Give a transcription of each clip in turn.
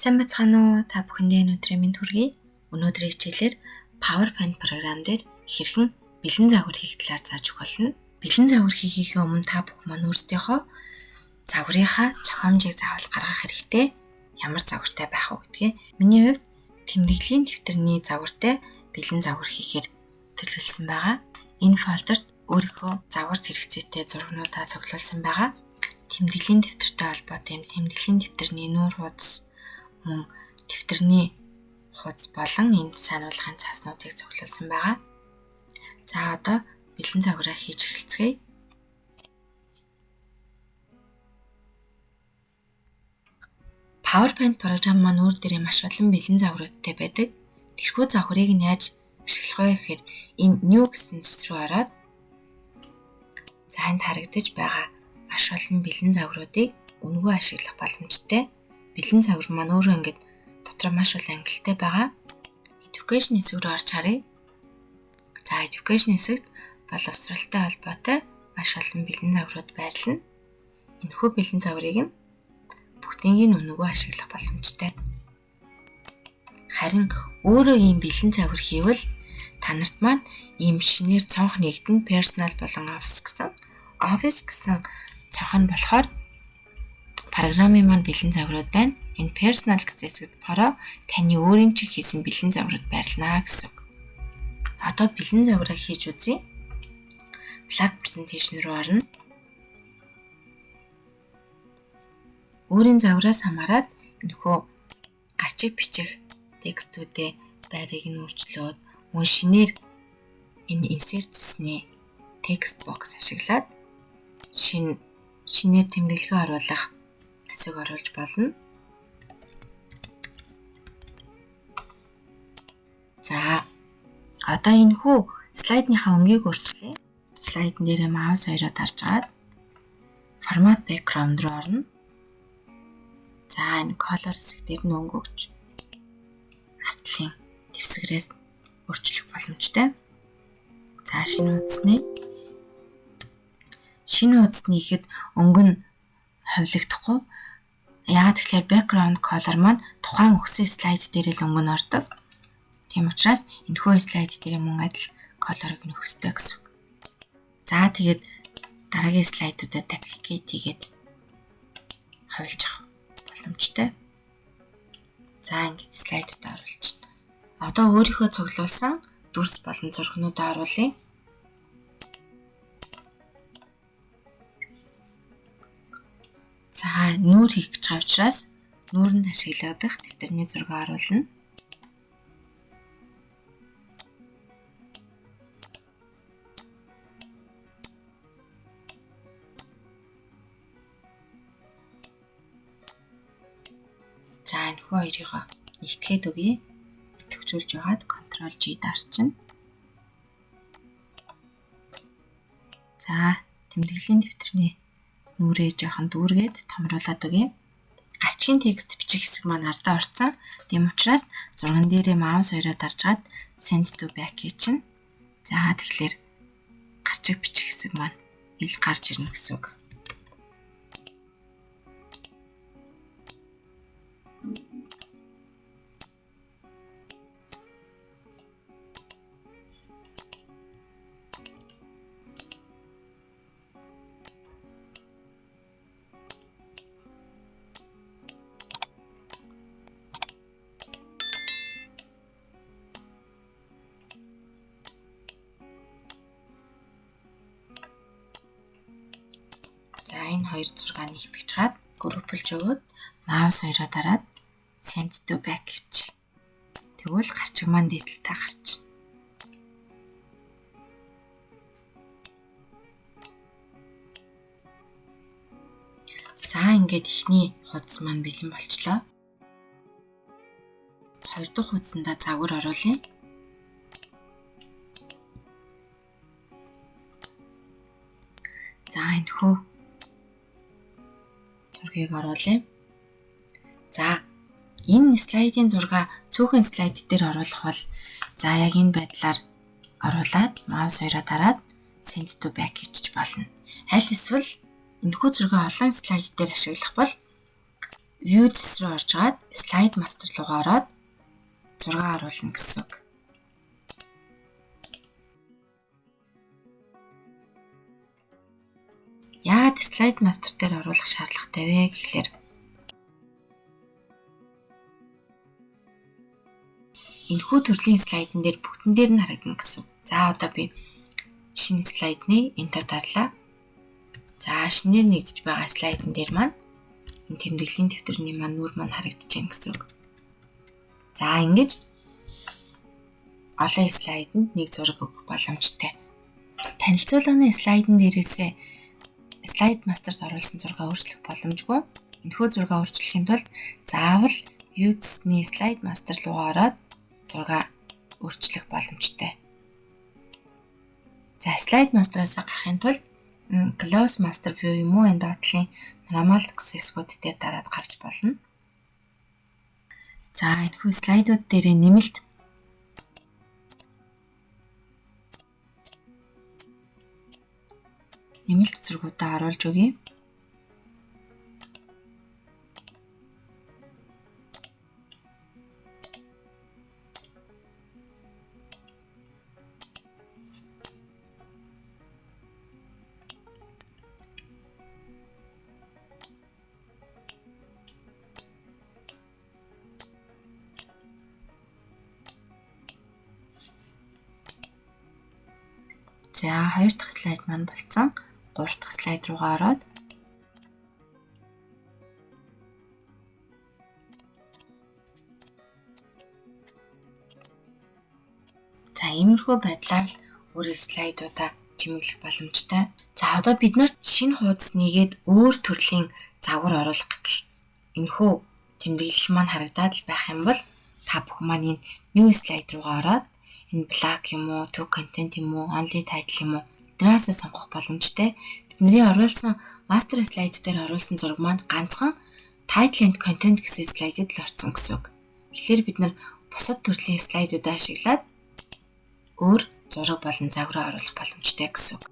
Сайн байцгаана уу? Та бүхэндээ энэ өдрийн мэнд хүргэе. Өнөөдрийн хичээлээр PowerPoint програм дээр хэрхэн бэлэн загвар хийх талаар зааж өгөх болно. Бэлэн загвар хийхийнхээ өмнө та бүхэн маань өөрсдийнхөө загварынхаа зохиомжийг заавал гаргах хэрэгтэй. Ямар загвартай байх вэ гэдгээ. Миний хувьд тэмдэглэлийн дэвтэрний загвартай бэлэн загвар хийхээр төлөвлөсөн байгаа. Энэ фолдерт өөрийнхөө загварт хэрэгцээтэй зургнуудаа цуглуулсан байгаа. Тэмдэглэлийн дэвтэртэй холбоотой юм тэмдэглэлийн дэвтэрний нүүр хуудас мөн дэвтэрний хуудас болон энд сануулгын цааснуудыг цуглуулсан байгаа. За одоо бэлэн загвараа хийж эхэлцгээе. PowerPoint програм маань өөр дээрээ маш олон бэлэн загваруудтай байдаг. Тэрхүү загварыг нь яаж ашиглах вэ гэхээр энэ New гэсэн цэс рүү ороод за энд харагдаж байгаа маш олон бэлэн загваруудыг үнэгүй ашиглах боломжтой. Бэлэн загвар маань өөрөө ингээд дотор маш олон ангилалтай байгаа. Education хэсэг рүү орж харъя. За education хэсэгт боловсралтай холбоотой маш олон бэлэн загварууд байрлана. Энэхүү бэлэн загварыг нь бүгднийг нь үнэгүй ашиглах боломжтой. Харин өөрөө ийм бэлэн загвар хийвэл та нарт маань ийм шинээр цонх нэгдэн personal болон office гэсэн. Office гэсэн цонх нь болохоор програмын маань бэлэн загварууд байна. Энэ personal гэсэн хэсэгт болохоор таны өөрийн чинь хийсэн бэлэн загварууд байрлана гэсэн үг. Одоо бэлэн загвараа хийж үзье. Blank presentation руу орно. Өөрийн загвараас хамаарат энэхүү гарчиг бичих текстүүдээ байрыг нь өөрчлөөд мөн шинээр энэ insert гэсний text box ашиглаад шинээр тэмдэглэгээ оруулах хэсэг оруулж болно. За одоо энэхүү слайдныхаа өнгийг өөрчлөе. Слайдн дээрээ маус хоёроо дарж агаад формат background руу орно. За энэ color хэсэг дээр нь өнгө өгч артлын дэвсгэрээс өөрчлөх боломжтой. За шинэ хуудасны шинэ хуудас нээхэд өнгө нь хувилагдахгүй. Яагаад тэгэхээр background color маань тухайн өгсөн слайд дээр л өнгө нь ордог. Тийм учраас энэхүү слайд дээр мөн адил color-ыг нь өгөх ёстой гэсэн үг. За тэгээд дараагийн слайдуудад duplicate хийгээд хувилж авах боломжтой. За ингээд слайдуудаа оруулчихна. Одоо өөрийнхөө цуглуулсан дүрс болон зургнуудаа оруулъя. За нүүр хийх гэж байгаа учраас нүүрэнд ашиглагдах дэвтэрний зураг оруулна. За энэхүү хоёрыгоо нэгтгээд өгье. Идэвхжүүлж байгаад Ctrl G дарчна. За тэмдэглэлийн дэвтэрний нүрээ жоохон дүүргээд томруулад өгье. Гарчгийн текст бичих хэсэг маань ардаа орцсон. Тийм учраас зурган дээрээ маус хоёроо даржгаад send to back хийчихнэ. За тэгэхээр гарчиг бичих хэсэг маань ил гарч ирнэ гэсэн үг. За энэ хоёр зургаа нэгтгэж чад групплж өгөөд маус хоёроо дараад send to back гэж. Тэгвэл гарчиг маань дээдэлтэй гарч. За ингээд эхний хуудас маань бэлэн болчлоо. Хоёр дахь хуудсандаа загвар оруулъя. За энэхүү зургийг оруулъя. За энэ слайдын зургаа цөөхөн слайд дээр оруулах бол за яг энэ байдлаар оруулаад маус хоёроо дараад send to back хийчих болно. Аль эсвэл энэхүү зургаа олон слайд дээр ашиглах бол View зүс рүү орж гаад Slide Master руугаа ороод зураг оруулна гэсэн үг. Яагаад Slide Master дээр оруулах шаардлагатай вэ гэхлээр энэхүү төрлийн слайдан дээр бүгдэн дээр нь харагдана гэсэн. За, одоо би шинэ слайдны Enter дарлаа. За, шинээр нэгдэж байгаа слайдан дээр маань энэ тэмдэглэлийн дэвтэрний маань нүүр маань харагдаж байна гэсэн үг. За, ингэж олон слайданд нэг зураг өгөх боломжтой. Танилцуулгын слайдан дээрээсээ Slide Master-д оруулсан зургаа өөрчлөх боломжгүй. Энэхүү зургаа өөрчлөхийн тулд заавал View-ний Slide Master руугаа ороод зургаа өөрчлөх боломжтой. За, Slide Master-аас гарахын тулд Close Master View юм уу, энэ доотлын normal гэсэн хэсгүүд дээр дараад гарч болно. За, энэхүү слайдууд дээрээ нэмэлт зургуудаа оруулж өгье. За, хоёр дахь слайд маань болцсон. Гурав дахь слайд руугаа ороод за, иймэрхүү байдлаар л өөрийн слайдуудаа чимэглэх боломжтой. За, одоо бид нарт шинэ хуудас нэгээд өөр төрлийн загвар оруулах гэтэл энэхүү тэмдэглэл маань харагдаад л байх юм бол та бүхэн маань энэ new slide руугаа ороод энэ blank юм уу, two content юм уу, only title юм уу, эднээсээ сонгох боломжтой. Бидний оруулсан master slide дээр оруулсан зураг маань ганцхан title and content гэсэн слайдэд л орсон гэсэн үг. Тэгэхээр бид нар бусад төрлийн слайдуудаа ашиглаад өөр зураг болон загвараа оруулах боломжтой гэсэн үг.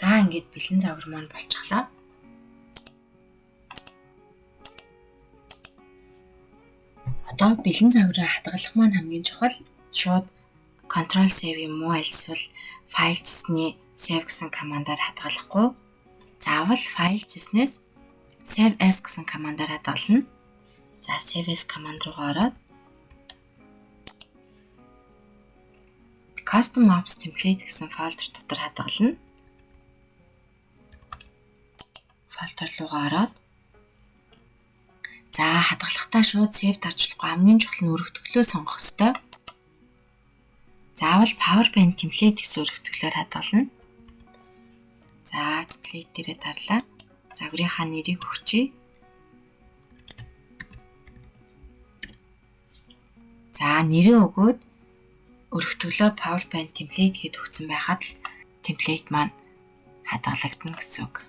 За, ингээд бэлэн загвар маань болчихлоо. Одоо бэлэн загвараа хадгалах маань хамгийн чухал. Шууд Ctrl Save юм уу, альсвал файл цэсний save гэсэн командаар хадгалахгүй. Заавал файл цэснээс save as гэсэн командаар хадгална. За, save as команд руугаа ороод Custom Apps Template гэсэн folder дотор хадгална. Folder руугаа ороод, за, хадгалахдаа шууд save дарчлахгүй, хамгийн чухал нь өргөтгөлөө сонгох ёстой. Заавал PowerPoint template гэсэн өргөтгөлөөр хадгална. За, template дээрээ дарлаа. Загварынхаа нэрийг өгчье. За, нэрээ өгөөд өргөтгөлөө PowerPoint template гэд өгсөн байхад л template маань хадгалагдана гэсэн үг.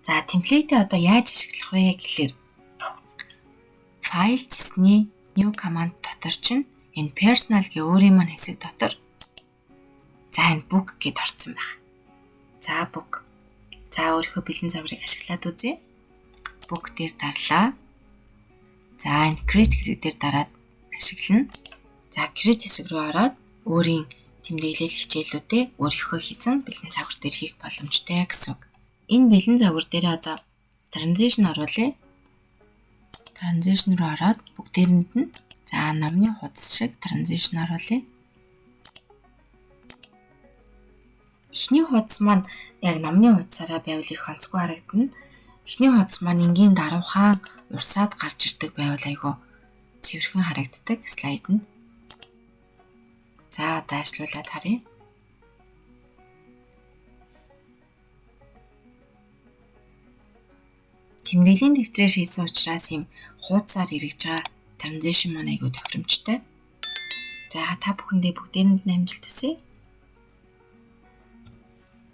За, template ээ одоо яаж ашиглах вэ гэхлээр файл цэсний new command дотор чинь энэ personal гэ өөрийн маань хэсэг дотор, за, энэ book гэд орсон байх. За, book. За, өөрийнхөө бэлэн загварыг ашиглаад үзье. Book дээр дарлаа. За, энэ create гэдэг дээр дараад ашиглана. За, create хэсэг рүү ороод өөрийн тэмдэглэл хичээлүүдээ өөрийнхөө хийсэн бэлэн загвар дээр хийх боломжтой гэсэн үг. Энэ бэлэн загвар дээр одоо transition оруулъя. Transition руу ороод бүгдээрэнд нь, за, номны хуудас шиг transition оруулъя. Эхний хуудас маань яг номны хуудасаараа байвал их онцгой харагдана. Эхний хуудас маань энгийн даруйхан урсаад гарч ирдэг байвал айгүй цэвэрхэн харагддаг слайд нь. За, одоо ажиллуулад харъя. Тэмдэглэлийн дэвтрээр хийсэн учраас ийм хуудасаар эргэж байгаа transition маань айгүй тохиромжтой. За, та бүхэндээ бүгдээрэнд нь амжилт хүсье.